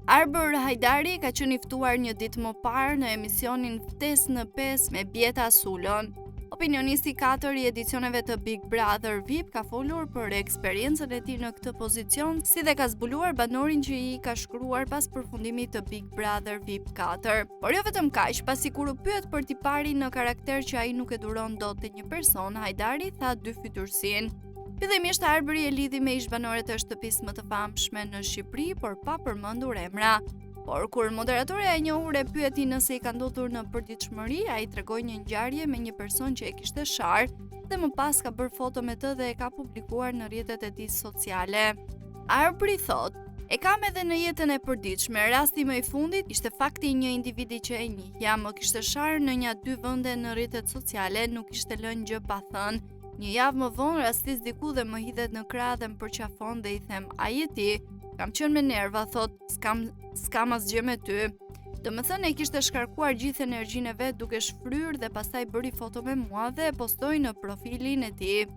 Arbër Hajdari ka qenë i ftuar një ditë më parë në emisionin Ftesë në 5 me Bieta Sulon. Opinionisti 4 i edicioneve të Big Brother VIP ka folur për eksperiencën e tij në këtë pozicion, si dhe ka zbuluar banorin që i ka shkruar pas përfundimit të Big Brother VIP 4. Por jo vetëm kaq, pasi kur u pyet për tiparin në karakter që ai nuk e duron dot te një person, Hajdari tha dyfytyrësinë. Fillimisht Arbëri e lidhi me ish-banorët e shtëpisë më të famshme në Shqipëri, por pa përmendur emra. Por kur moderatorja e njohur e pyeti nëse i ka ndodhur në përditshmëri, ai tregoi një ngjarje me një person që e kishte sharë dhe më pas ka bërë foto me të dhe e ka publikuar në rrjetet e tij sociale. Arbri thotë, E kam edhe në jetën e përditshme. Rasti më i fundit ishte fakti i një individi që e njihja, më kishte sharë në nja dy vende në rrjetet sociale, nuk kishte lënë gjë pa thënë. Një javë më vonë rastis diku dhe më hidhet në krah dhe më përqafon dhe i them, a je ti? Kam qenë me nerva, thotë, s'kam, s'kam asgjë me ty. Domethënë e kishte shkarkuar gjithë energjinë e vet duke shfryrë dhe pastaj bëri foto me mua dhe e postoi në profilin e tij.